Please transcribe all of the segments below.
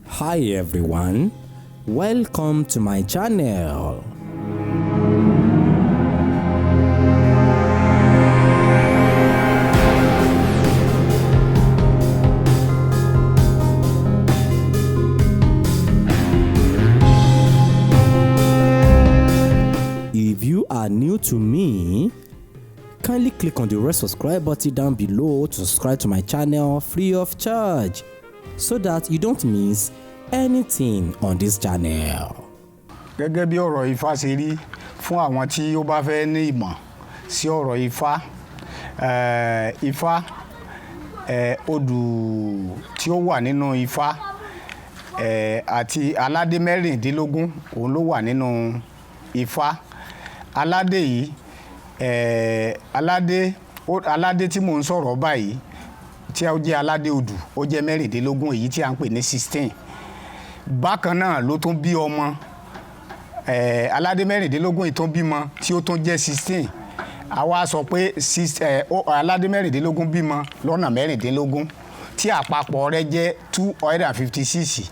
Hi everyone, welcome to my channel. If you are new to me, kindly click on the red subscribe button down below to subscribe to my channel free of charge so that you don't miss anything on this channel. Gẹ́gẹ́ bí ọ̀rọ̀ Ifá ṣe rí, fún àwọn tí ó bá fẹ́ ní ìmọ̀ sí ọ̀rọ̀ Ifá, Ifá, odù tí ó wà nínú Ifá, àti aládé 16 òun ló wà nínú Ifá. Aládé yìí, aládé tí mò ń sọ̀rọ̀ báyìí, tí ó jẹ́ aládé odù, ó jẹ́ 16, èyí tí a ń pè ní 16. Bákan náà ló tún bí ọmọ, aládé 16 yìí tún bímọ tí ó tún jẹ́ 16. Àwa sọ pé aládé 16 bímọ lọ́nà 16, tí àpapọ̀ rẹ̀ jẹ́ 256,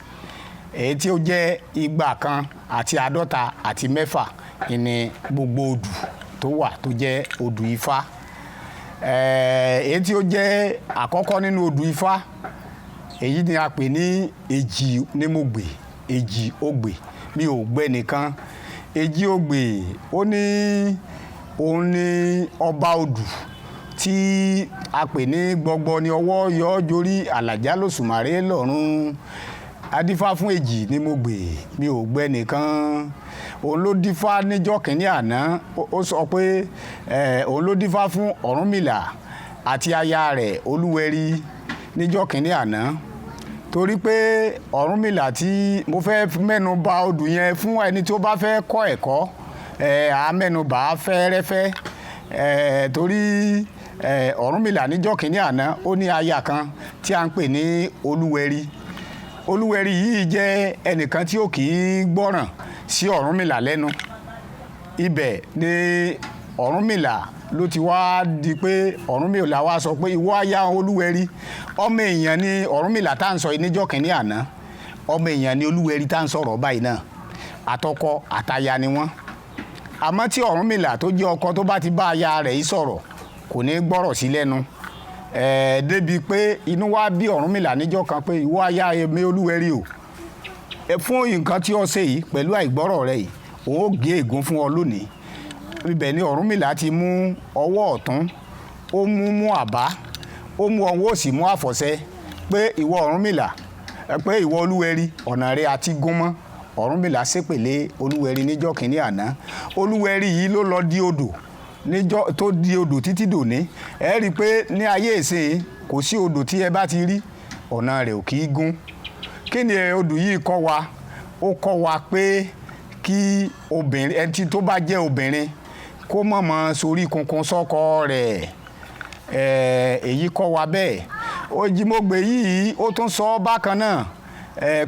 èyí tí ó jẹ́ 256 ní gbogbo odù tó wà tó jẹ́ odù Ifá. Èyí tí ó jẹ́ àkọ́kọ́ nínú odù Ifá, èyí ni a pè ní Èjì ní mo gbè, Èjì Ogbè, mi ò gbẹ nìkan. Èjì Ogbè, ó ní òun ní ọba odù tí a pè ní gbọgbọ ní ọwọ́ yọ jorí àlàjá lòṣùmàrè lọ́run. Adífá fún Èjì ní mo gbè, mi ò gbẹ nìkan. Òun ló dífá níjọ́ kìíní àná. Ó sọ pé òun ló dífá fún Ọ̀rúnmìlà àti aya rẹ̀ Olúwẹ̀rí níjọ́ kìíní àná, torí pé Ọ̀rúnmìlà tí mo fẹ́ mẹ́nu bà odù yẹn fún ẹni tí ó bá fẹ́ kọ́ ẹ̀kọ́, à mẹ́nu bà á fẹ́ẹ́rẹ́fẹ́, torí Ọ̀rúnmìlà níjọ́ kìíní àná, ó ní aya kan tí a ń pè ní Olúwẹ̀rí. Olúwẹ̀rí yìí jẹ́ ẹnìkan tí ó kì í gbọ́ràn sí Ọ̀rúnmìlà lẹ́nu. Ibẹ̀ ni Ọ̀rúnmìlà ló ti wá di pé Ọ̀rúnmìlà wá sọ pé, ìwọ aya Olúwẹ̀rí, ọmọ èèyàn ni Ọ̀rúnmìlà tá à ń sọ yìí níjọ́ kìíní àná, ọmọ èèyàn ni Olúwẹ̀rí tá à ń sọ̀rọ̀ báyìí náà, àtọkọ àtaya ni wọ́n. Àmọ́ tí Ọ̀rúnmìlà tó jẹ́ ọkọ tó bá ti bá aya rẹ̀ yìí sọ̀rọ̀, kò ní gbọ́rọ̀ sí lẹ́nu, débi pé inú wá bí Ọ̀rúnmìlà níjọ́ kan pé, ìwọ aya mi Olúwẹ̀rí o, fún nǹkan tí ó ṣe yìí pẹ̀lú àìgbọ́rọ̀ rẹ̀ yìí, òun ó gé ègún fún ọ lónìí. Ibẹ̀ ni Ọ̀rúnmìlà ti mú ọwọ́ ọ̀tún, ó mú àbá, ó mú ọwọ́ òsì mú àfọ̀ṣẹ, pé ìwọ Ọ̀rúnmìlà, pé ìwọ Olúwẹ̀rí, ọ̀nà rẹ̀ àti gún mọ́. Ọ̀rúnmìlà ṣépèlé Olúwẹ̀rí níjọ́ kìíní àná. Olúwẹ̀rí yìí ló lọ di odò níjọ́ tó di odò títí dòní. Ẹ rí i pé ní ayé ìsìn, kò sí odò tí ẹ bá ti rí ọ̀nà rẹ̀ ò kì í gún. Kí ni odò yìí kọ́ wa? Ó kọ́ wa pé kí obìnrin, ẹni tó bá jẹ́ obìnrin, kó má mọ sórí kunkun sọ́kọ rẹ̀. Èyí kọ́ wa bẹ́ẹ̀. Èjìmogbè yìí, ó tún sọ bákan náà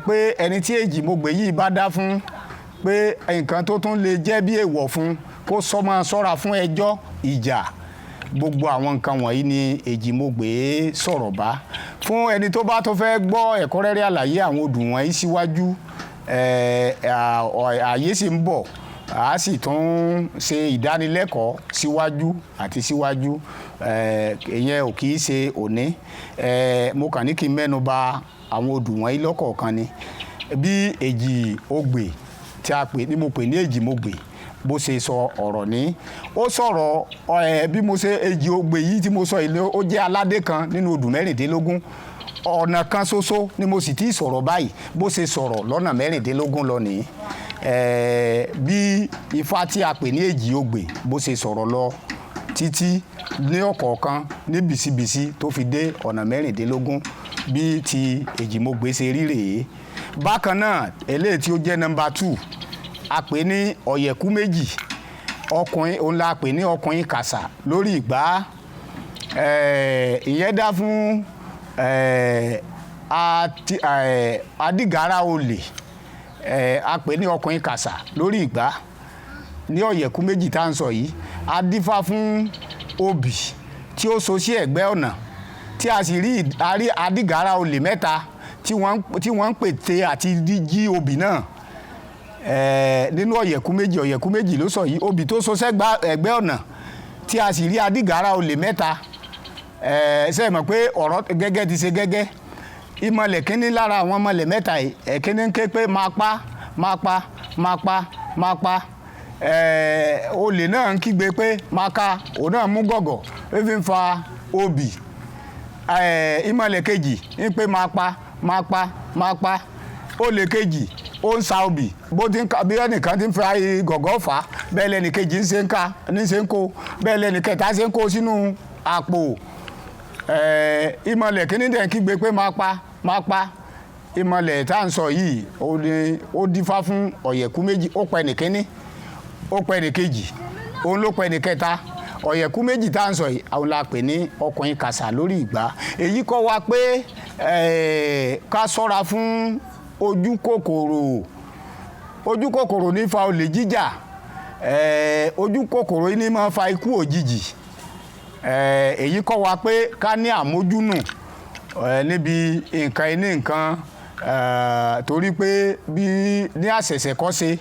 pé ẹni tí Èjìmogbè yìí bá dá fún, pé nǹkan tó tún lè jẹ́ bí èèwọ̀ fún, kó sọ máa ṣọ́ra fún ẹjọ́, ìjà. Gbogbo àwọn nǹkan wọ̀nyí ni Èjìmogbè sọ̀rọ̀ bá. Fún ẹni tó bá tó fẹ́ gbọ́ ẹ̀kúnrẹ́rẹ́ àlàyé àwọn odù wọ̀nyí síwájú, ààyè sì ń bọ̀, a sì tún ṣe ìdánilẹ́kọ̀ọ́ síwájú àti síwájú. Ìyẹn ò kì í ṣe òní. Mo kàn ní kí n mẹ́nu bà àwọn odù wọ̀nyí lọ́kọ̀ọ̀kan ni, bí Èjì Ogbè tí a pè ní mo pè ní Èjìmogbè bó ṣe sọ ọ̀rọ̀ ní ó sọ̀rọ̀. Bí mo ṣe Èjì Ogbè yìí tí mo sọ yìí, ó jẹ́ aládé kan nínú odù 16. Ọ̀nà kan ṣoṣo ni mo sì ti sọ̀rọ̀ báyìí. Bó ṣe sọ̀rọ̀ lọ́nà 16 lọ nìyí. Bí Ifá tí a pè ní Èjì Ogbè bó ṣe sọ̀rọ̀ lọ títí ní ọ̀kọ̀ọ̀kan ní bìsíbìsí tó fi dé ọ̀nà 16, bí ti Èjìmogbè ṣe rí rèé. Bákan náà, eléyìí tí ó jẹ́ number 2, a pè ní ọ̀yẹ̀kú méjì ọkùnrin, òun la pè ní ọkùnrin kàṣà lórí ìgbà. Ìyẹn dá fún adígara olè. A pè ní ọkùnrin kàṣà lórí ìgbà ní ọ̀yẹ̀kú méjì tá à ń sọ yìí. A dífá fún obì tí ó so sí ẹ̀gbẹ́ ọ̀nà, tí a sì rí adígara olè mẹ́ta. tí wọ́n ń pète àti jí obì náà. Nínú ọ̀yẹ̀kú méjì, ọ̀yẹ̀kú méjì ló sọ yìí, obì tó so sẹ́gbà ẹ̀gbẹ́ ọ̀nà tí a sì rí adígàrá olè mẹ́ta. Ṣe mọ̀ pé ọ̀rọ̀ gẹ́gẹ́ ti ṣe gẹ́gẹ́. Ìmọ̀lẹ̀ kínní lára àwọn ìmọ̀lẹ̀ mẹ́ta yìí, ẹ̀kínní ń ké pé máa pa, máa pa, máa pa, máa pa. Olè náà ń kígbe pé máa ka, òun náà mú gọ̀gọ̀, ó fi ń fa obì. Ìmọ̀lẹ̀ kejì ń pé máa pa, máa pa, máa pa. Olè kejì ó ń sa obì, bó ti ń ka, bí ẹnìkan ti ń fa gọ̀gọ̀ fà á, bẹ́ẹ̀ lẹ́nìkejì ń ṣe ń ka, ní ṣe ń kó, bẹ́ẹ̀ lẹ́nìkẹta ṣe ń kó sínú àpò. Ìmọ̀lẹ̀ kínní dẹ̀ ń kígbe pé máa pa, máa pa. Ìmọ̀lẹ̀ tá à ń sọ yìí, ó ní ó dífá fún ọ̀yẹ̀kú méjì, ó pa ẹnìkíní, ó pa ẹnìkejì, òun ló pa ẹnìkẹta. Ọ̀yẹ̀kú méjì tá à ń sọ yìí, àwọn la pè ní ọkùnrin kàsà lórí ìgbà. Èyí kọ́ wa pé ká ṣọ́ra fún ojú kòkòrò. Ojú kòkòrò ní fa olè jíjà. Ojú kòkòrò ní máa fa ikú òjijì. Èyí kọ́ wa pé ká ní àmójúnù níbi nǹkan ẹni nǹkan, torí pé bí ní àṣẹ̀ṣẹ̀ kọ́ ṣe,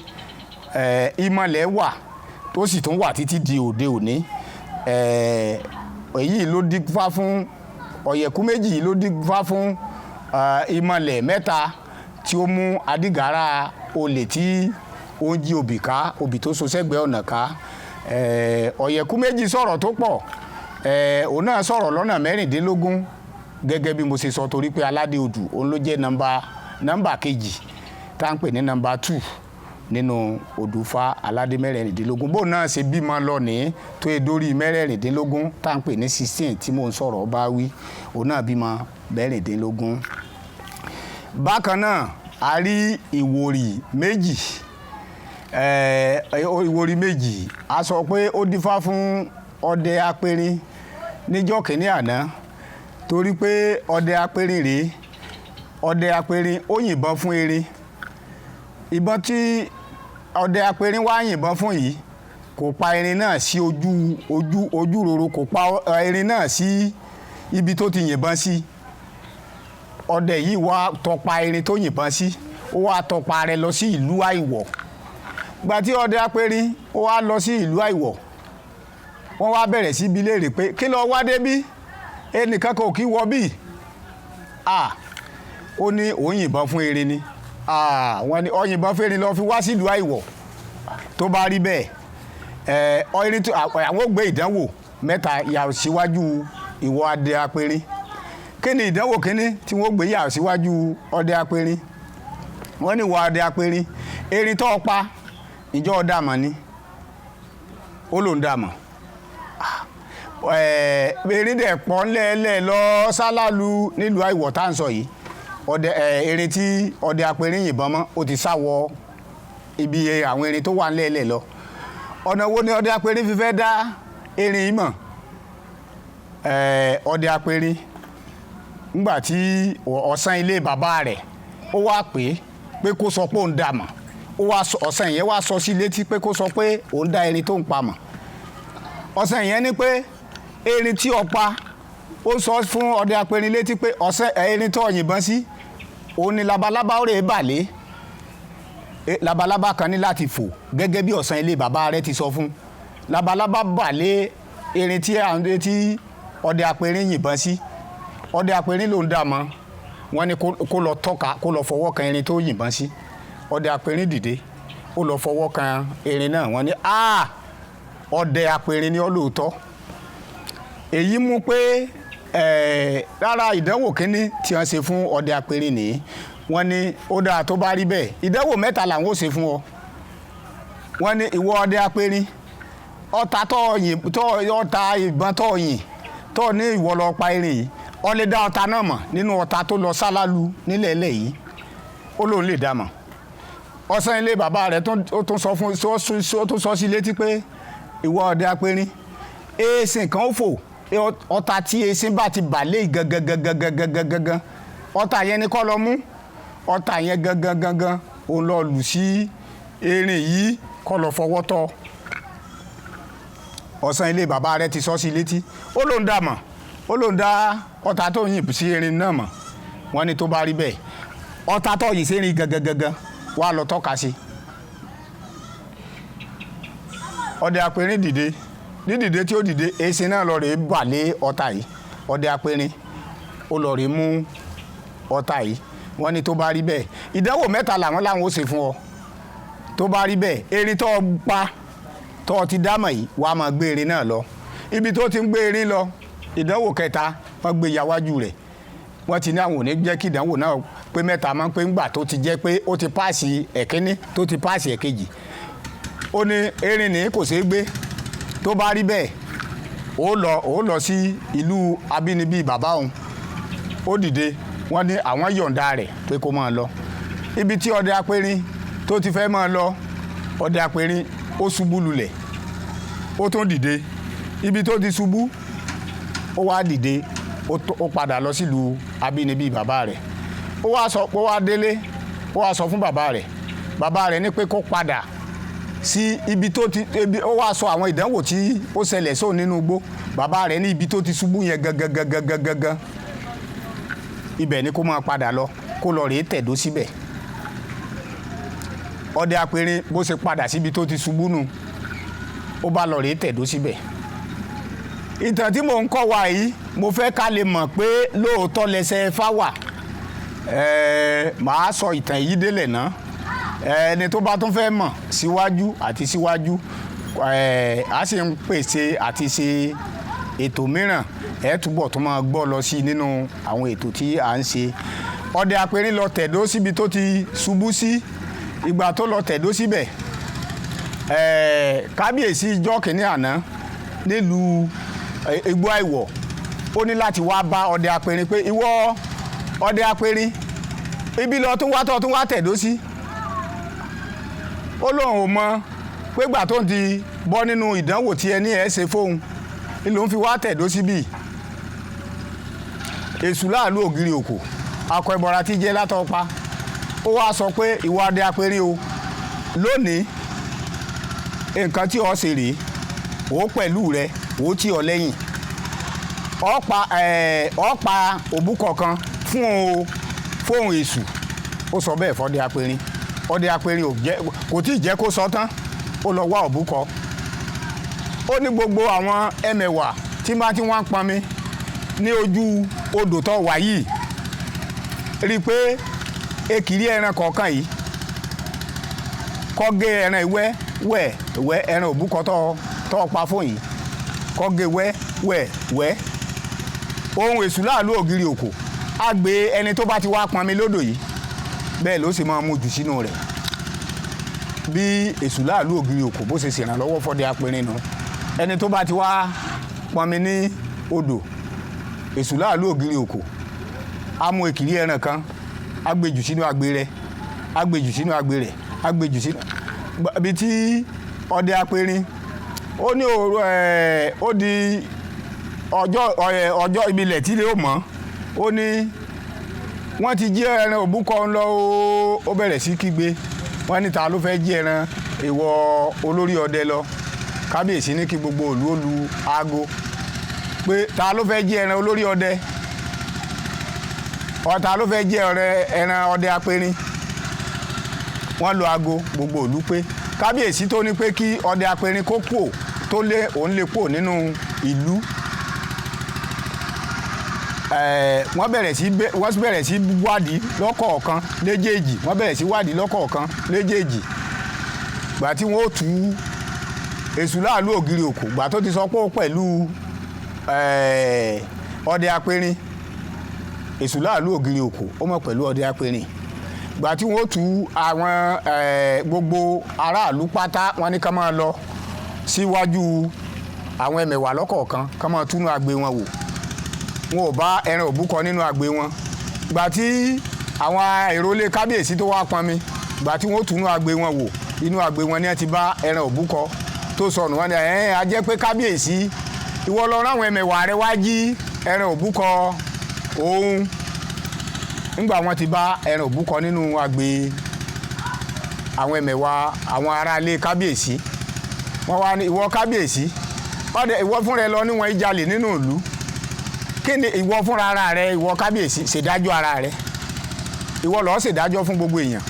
ìmọ̀lẹ̀ wà tó sì tún wà títí di òde òní. Èyí ló dífá fún ọ̀yẹ̀kú méjì yìí ló dífá fún ìmọ̀lẹ̀ mẹ́ta tí ó mú adígàrá olè tí ó ń jí obì ká, obì tó so sẹ́gbẹ̀ẹ́ ọ̀nà ká. Ọ̀yẹ̀kú méjì sọ̀rọ̀ tó pọ̀. Òun náà sọ̀rọ̀ lọ́nà 16 gẹ́gẹ́ bí mo ṣe sọ, torí pé aládé odù òun ló jẹ́ nọ́mbà kejì tá à ń pè ní nọ́mbà 2 nínú odùfá aládé 16. Bóun náà ṣe bímọ lọ ní tó e dórí 16 tá à ń pè ní 16 tí mò ń sọ̀rọ̀ bá wí, òun náà bímọ 16. Bákan náà a rí ìwòrì méjì. Ìwòrì méjì a sọ pé ó dífá fún ọdẹ apẹ̀rẹ̀ níjọ́ kìíní àná, torí pé ọdẹ apẹ̀rẹ̀ rèé, ọdẹ apẹ̀rẹ̀ ó yìnbọn fún erin. Ìbọn tí ọdẹ apẹ̀rẹ̀ wá yìnbọn fún yìí kò pa erin náà sí ojú, ojú, ojú roro, kò pa erin náà sí ibi tó ti yìnbọn sí. Ọdẹ yìí wá tọpa erin tó yìnbọn sí, ó wá tọpa rẹ̀ lọ sí ìlú Àìwọ̀. Ìgbà tí ọdẹ apẹ̀rẹ̀ ó wá lọ sí ìlú Àìwọ̀, wọ́n wá bẹ̀rẹ̀ sí bi léèrè pé kí ló wá débí, ẹnìkan kò kí wọ bí. Ó ní òun yìnbọn fún erin ni. Wọ́n ní ó yìnbọn fún erin lọ fi wá sí ìlú Àìwọ̀. Tó bá rí bẹ́ẹ̀, erin tó, àwọn ó gbé ìdánwò mẹ́ta yà síwájú ìwọ ọdẹ apẹ̀rẹ̀. Kí ni ìdánwò kínní tí wọ́n gbé yà síwájú ọdẹ apẹ̀rẹ̀? Wọ́n ní ìwọ ọdẹ apẹ̀rẹ̀, erin tó pa ìjọ ọdẹ àmọ́ ni. Ó lòun dà mọ̀. Erin dẹ̀ pọ̀ ńlẹ̀ẹ́lẹ̀ lọ sálálú nílùú Àìwọ̀ tá à ń sọ yìí. Ọdẹ, erin tí ọdẹ apẹ̀rẹ̀ yìnbọn mọ́, ó ti sá wọ ibi àwọn erin tó wà ńlẹ̀ẹ́lẹ̀ lọ. Ọ̀nà wo ni ọdẹ apẹ̀rẹ̀ fi fẹ́ dá erin yìí mọ̀? Ọdẹ apẹ̀rẹ̀ ńgbà tí ọ̀sán ilé bàbá rẹ̀ ó wá pè é pé kó sọ pé òun dà mọ̀. Ó wá sọ, ọ̀sán yẹn wá sọ sí létí pé kó sọ pé òun dá erin tó ń pa mọ̀. Ọ̀sán yẹn ní pé erin tí ó pa, ó sọ fún ọdẹ apẹ̀rẹ̀ létí pé ọ̀sán erin tó yìnbọn sí, òun ni labalábá ó rè é bàlé. Labalábá kan ní láti fò gẹ́gẹ́ bí ọ̀sán ilé bàbá rẹ̀ ti sọ fún. Labalábá bàlé erin tí à ń retí ọdẹ apẹ̀rẹ̀ yìnbọn sí. Ọdẹ apẹ̀rẹ̀ ló ń dà mọ́. Wọ́n ní kó lọ tọ́ka, kó lọ fọwọ́ kan erin tó yìnbọn sí. Ọdẹ apẹ̀rẹ̀ dìde, ó lọ fọwọ́ kan erin náà. Wọ́n ní, ọdẹ apẹ̀rẹ̀ ni ó lóòótọ́. Èyí mú pé, rárá ìdánwò kínní tí wọ́n ṣe fún ọdẹ apẹ̀rẹ̀ nìyí. Wọ́n ní ó dáa tó bá rí bẹ́ẹ̀, ìdánwò mẹ́ta làwọn ó ṣe fún ọ. Wọ́n ní ìwọ ọdẹ apẹ̀rẹ̀, ọta tó yìn, tó, ọta ìbọn tó yìn, tó ní ìwọ lọ pa erin yìí, ó lè dá ọta náà mọ̀ nínú ọta tó lọ sálálú nílẹ̀ ẹlẹ̀ yìí. Ó lóun lè dá mọ̀. Ọ̀sán ilé bàbá rẹ̀ ó tún sọ fún, ó tún sọ sí létí pé ìwọ ọdẹ apẹ̀rẹ̀, eéṣin kan ó fò, ọta tí eéṣin bá ti bà lé gangan gangan gangan gangan gangan, ọta yẹn ni kó lọ mú. Ọta yẹn gangan gangan òun lọ lù sí erin yìí kó lọ fọwọ́ tọ́. Ọ̀sán ilé bàbá rẹ̀ ti sọ sí létí, ó lóun dá mọ̀, ó lóun dá ọta tó yìn sí erin náà mọ̀. Wọ́n ní tó bá rí bẹ́ẹ̀, Ọta tó yìí sẹ́rin gangan gangan wà lọ tọ́ka sí. Ọdẹ apẹ̀rín dìde. Dídìde tí ó dìde, èsì náà lọ rèé bà lé ọta yìí. Ọdẹ apẹ̀rín ó lọ rèé mú ọta yìí. Wọ́n ní tó bá rí bẹ́ẹ̀, ìdánwò mẹ́ta làwọn láwọn ó ṣe fún ọ. Tó bá rí bẹ́ẹ̀, erin tó pa tó ti dámọ̀ yìí, wàá máa gbé erin náà lọ. Ibi tó ti ń gbé erin lọ, ìdánwò kẹta wọ́n gbé yàwájú rẹ̀. Wọ́n ti ní àwọn ò ní jẹ́ kí ìdánwò náà pé mẹ́ta, máa ń pé ńgbà tó ti jẹ́ pé ó ti páàsì ẹ̀kíní, tó ti páàsì ẹ̀kejì. Ó ní erin ní kò ṣeé gbé. Tó bá rí bẹ́ẹ̀, ó lọ sí ìlú abínibí bàbá òun. Ó dìde, wọ́n ní àwọn yọ̀ǹda rẹ̀ pé kó máa lọ. Ibi tí ọdẹ apẹ̀rín tó ti fẹ́ máa lọ, ọdẹ apẹ̀rín ó ṣubú lulẹ̀, ó tún dìde. Ibi tó ti ṣubú, ó wá dìde, ó padà lọ sílùú abínibí bàbá rẹ̀. Ó wá sọ, ó wá délé, ó wá sọ fún bàbá rẹ̀. Bàbá rẹ̀ ní pé kó padà sí ibi tó ti ibi. Ó wá sọ àwọn ìdánwò tí ó ṣẹlẹ̀ sóun nínú igbó. Bàbá rẹ̀ ní ibi tó ti ṣubú yẹn gangan gangan gangan gangan, ibẹ̀ ni kó máa padà lọ, kó lọ rèé tẹ̀dó síbẹ̀. Ọdẹ apẹ̀rín bó ṣe padà síbi tó ti ṣubú nù, ó bá lọ rèé tẹ̀dó síbẹ̀. Ìtàn tí mò ń kọ́ wa yìí, mo fẹ́ ká lè mọ̀ pé lóòótọ́ lẹsẹ̀ Ifá wà. Màá sọ ìtàn yìí délẹ̀ ná. Ẹni tó bá tún fẹ́ mọ̀ síwájú àti síwájú, á sì ń pèsè àti ṣe ètò mìíràn, ẹ túbọ̀ tó máa gbọ́ lọ sí nínú àwọn ètò tí à ń ṣe. Ọdẹ apẹ̀rín lọ tẹ̀dó síbi tó ti ṣubú sí. Ìgbà tó lọ tẹ̀dó síbẹ̀, kábíyèsí ijọ́ kìíní àná nílùú Igbó Àìwọ̀, ó ní láti wá bá ọdẹ apẹ̀rín pé, "Ìwọ ọdẹ apẹ̀rín, ibi lọ tún wá tó tún wá tẹ̀dó sí?" Ó lóun ò mọ pé gbà tó ń ti bọ́ nínú ìdánwò tí ẹni ẹ̀ ṣe fóun ni lòun fi wá tẹ̀dó síbí. Èṣù láàlú ògiri òkò, akọ ìbọra tí jẹ́ látọpa, ó wá sọ pé, "Ìwọ ọdẹ apẹ̀rín o, lónìí, nǹkan tí ọ ṣe rèé. Ó pẹ̀lú rẹ, ó tì ọ lẹ́yìn, ọ pa òbúkọ kan fún o, fóun èṣù." Ó sọ bẹ́ẹ̀ fọdẹ apẹ̀rín. Ọdẹ apẹ̀rín ò jẹ́, kò tí ì jẹ́ kó sọ tán, ó lọ wá òbúkọ. Ó ní gbogbo àwọn ẹmẹ̀wà tí bá tí wọ́n ń pọnmi ní ojú odò tó wà yìí, rí i pé ekiri ẹran kọ̀ọ̀kan yìí kó gé ẹran ìwẹ́ wẹ̀ wẹ́, ẹran òbúkọ tó pa fún yìí, kó gé wẹ́ wẹ́ wẹ́. Ohun èṣù láàlú ògiri òkò á gbé ẹni tó bá ti wá pọnmi lódò yìí, bẹ́ẹ̀ ló sì máa mú jù sínú rẹ̀. Bí èṣù láàlú ògiri òkò bó ṣe ṣèrànlọ́wọ́ fọ́dẹ apẹ̀rín nu. Ẹni tó bá ti wá pọnmi ní odò, èṣù láàlú ògiri òkò á mú ekiri ẹran kan, á gbé jù sínú agbe rẹ̀, á gbé jù sínú agbe rẹ̀, á gbé jù sínú ibi tí ọdẹ apẹ̀rín. Ó ní òru ẹ̀, ó di ọjọ́ ẹ̀, ọjọ́ ìbílẹ̀ tí lè ó mọ̀, ó ní wọ́n ti jí ẹran òbúkọ ń lọ o. Ó bẹ̀rẹ̀ sí kígbe. Wọ́n ní ta ló fẹ́ jí ẹran ìwọ olórí ọdẹ lọ? Kábíyèsí ní kí gbogbo ìlú ó lu aago pé ta ló fẹ́ jí ẹran olórí ọdẹ ọ, ta ló fẹ́ jí ẹran ọdẹ apẹ̀rín? Wọ́n lu aago, gbogbo ìlú pé kábíyèsí tó ní pé kí ọdẹ apẹ̀rín kó kúò, tó lé òun lè kúò nínú ìlú. Wọ́n bẹ̀rẹ̀ sí wádìí lọ́kọ̀ọ̀kan léjèèjì. Wọ́n bẹ̀rẹ̀ sí wádìí lọ́kọ̀ọ̀kan léjèèjì. Gbà tí wọ́n ó tú èṣù láàlú ògiri òkò, gbà tó ti sọ pé ó pẹ̀lú ọdẹ apẹ̀rín, èṣù láàlú ògiri òkò ó mọ̀ pẹ̀lú ọdẹ apẹ̀rín. Gbà tí wọ́n ó tú àwọn gbogbo aráàlú pátá, wọ́n ní ká máa lọ síwájú àwọn ẹmẹ̀wà lọ́kọ̀ọ̀kan, ká máa túnú agbe wọn wò. Wọn ò bá ẹran òbúkọ nínú agbe wọn. Gbà tí àwọn èrò ilé kábíyèsí tó wá pọnmi, gbà tí wọ́n ó túnú agbe wọn wò, inú agbe wọn ni wọ́n ti bá ẹran òbúkọ tó sọnù. Wọn ni ẹ̀ á jẹ́ pé kábíyèsí, ìwọ lọ ráwọn ẹmẹ̀wà rẹ wá jí ẹran òbúkọ òun, nígbà wọn ti bá ẹran òbúkọ nínú agbe àwọn ẹmẹ̀wà àwọn aráalé kábíyèsí. Wọ́n wá ní, "Ìwọ kábíyèsí, ọdẹ ìwọ fúnra ẹ lọ níwọ̀n ìjalè nínú ìlú. Kí ni ìwọ fúnra ara rẹ, ìwọ kábíyèsí, ṣèdájọ́ ara rẹ?" Ìwọ lọ́ọ́ ṣèdájọ́ fún gbogbo èèyàn.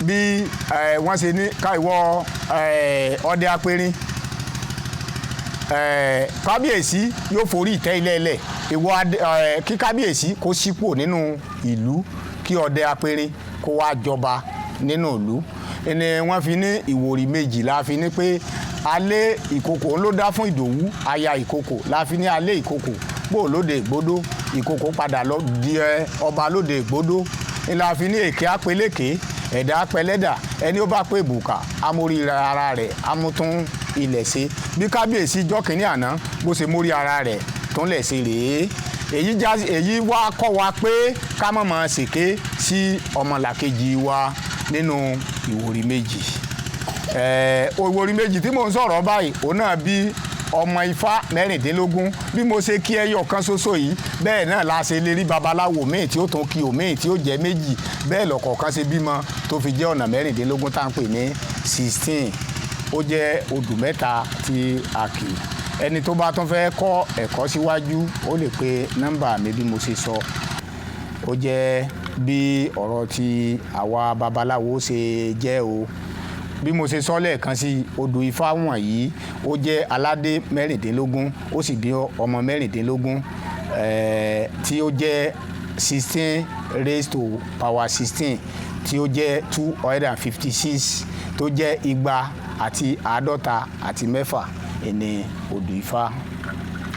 Bí wọ́n ṣe ní ká ìwọ ọdẹ apẹ̀rin, kábíyèsí yóò forí ìtẹ́ ilé ẹlẹ̀ ìwọ kí kábíyèsí kó sípò nínú ìlú, kí ọdẹ apẹ̀rin kó wá jọba nínú ìlú ni wọ́n fi ní ìwòrì méjì. La fi ní pé alẹ́ ìkòkò ló dá fún Ìdòwú aya ìkòkò, la fi ní alẹ́ ìkòkò bó lóde ìgbódó, ìkòkò padà lọ di ọba lóde ìgbódó ni. La fi ní èké apẹlẹ́kẹ́, ẹ̀dá apẹlẹ́dà, ẹni ó bá pé bùkà amórí ara rẹ̀ amútún ilẹ̀ ṣe. Bí kábíyèsí jọ́kìnní àná bó ṣe mórí ara rẹ̀ tún lẹ̀ ṣe rèé. Èyí já èyí wá kọ́ wa pé ká má máa ṣèké sí ọmọlàkejì wa nínú ìwòrì méjì. Ìwòrì méjì tí mò ń sọ̀rọ̀ báyìí, òun náà bí ọmọ ifá 16. Bí mo ṣe kí ẹyọ kan ṣoṣo yìí, bẹ́ẹ̀ náà la ṣe lè rí babaláwo míì tí ó tún kí òmíì tí ó jẹ́ méjì. Bẹ́ẹ̀ lọ́kọ̀ọ̀kan ṣe bímọ tó fi jẹ́ ọ̀nà 16 tá à ń pè ní 16. Ó jẹ́ odù mẹ́ta tí a kì í. Ẹni tó bá tún fẹ́ kọ́ ẹ̀kọ́ síwájú, ó lè pe nọ́mbà mi bí mo ṣe sọ. Ó jẹ́ bí ọ̀rọ̀ ti àwa babaláwo ṣe jẹ́ o. Bí mo ṣe sọ lẹ́ẹ̀kan sí, odù ifá wọ̀nyí, ó jẹ́ aládé 16, ó sì bí ọmọ 16, tí ó jẹ́ 16 raised to power 16, tí ó jẹ́ 256, tó jẹ́ 256 ẹni odù ifá.